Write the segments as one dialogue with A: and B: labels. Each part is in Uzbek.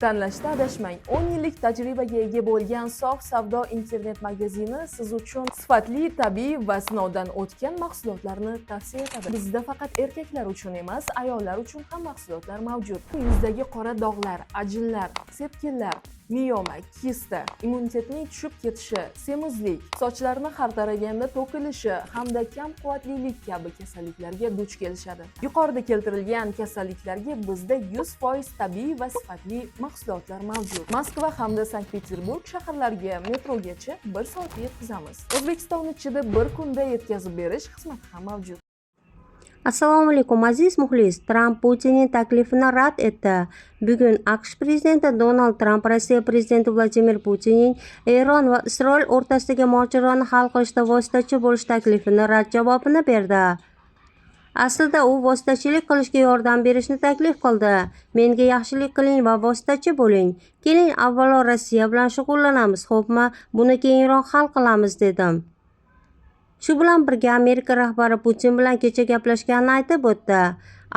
A: Tanlashda adashmang. 10 yillik tajribaga ega bo'lgan Sof savdo internet magazini siz uchun sifatli, tabiiy va sinovdan o'tgan mahsulotlarni tavsiya etadi. Bizda faqat erkaklar uchun emas, ayollar uchun ham mahsulotlar mavjud. Yuzdagi qora dog'lar, ajinlar, sepkillar, miyoma, kista, immunitetning tushib ketishi, semizlik, sochlarni har taraganda to'kilishi hamda kam quvvatlilik kabi kasalliklarga duch kelishadi. Yuqorida keltirilgan kasalliklarga bizda 100% tabiiy va sifatli mahsulotlar mavjud. Moskva hamda Sankt-Peterburg shaharlariga metrogacha 1 soatda yetkazamiz. O'zbekiston ichida bir kunda yetkazib berish xizmati ham mavjud.
B: Assalomu alaykum, aziz muxlis. Tramp Putinning taklifini rad etdi. Bugun AQSh prezidenti Donald Tramp Rossiya prezidenti Vladimir Putinning Eron va Isroil o'rtasidagi mojaroni hal qilishda vositachi bo'lish taklifini rad javobini berdi. Aslida u vositachilik qilishga yordam berishni taklif qildi. "Menga yaxshilik qiling va vositachi bo'ling. Keling, avvalo Rossiya bilan shug'ullanamiz, xo'pmi? Buni keyinroq hal qilamiz", dedim. Shu bilan birga Amerika rahbari Putin bilan kecha gaplashganini aytib o'tdi.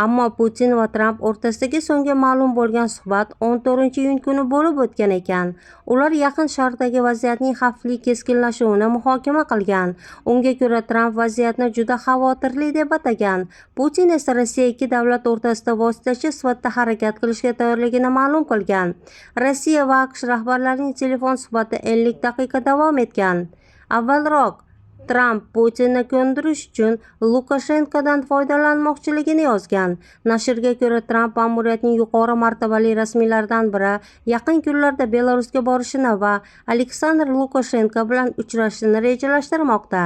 B: Ammo Putin va Tramp o'rtasidagi so'nggi ma'lum bo'lgan suhbat 14-iyun kuni bo'lib o'tgan ekan. Ular Yaqin Sharqdagi vaziyatning xavfli keskinlashuvini muhokama qilgan. Unga ko'ra, Tramp vaziyatni juda xavotirli deb atagan. Putin esa Rossiya ikki davlat o'rtasida vositachi sifatida harakat qilishga tayyorligini ma'lum qilgan. Rossiya va AQSh rahbarlarining telefon suhbati 50 daqiqa davom etgan. Avvalroq Tramp Putinni ko'ndirish uchun Lukashenkodan foydalanmoqchiligini yozgan. Nashrga ko'ra, Tramp ma'muriyatning yuqori martabali rasmiylaridan biri yaqin kunlarda Belarusga borishini va Aleksandr Lukashenko bilan uchrashishni rejalashtirmoqda.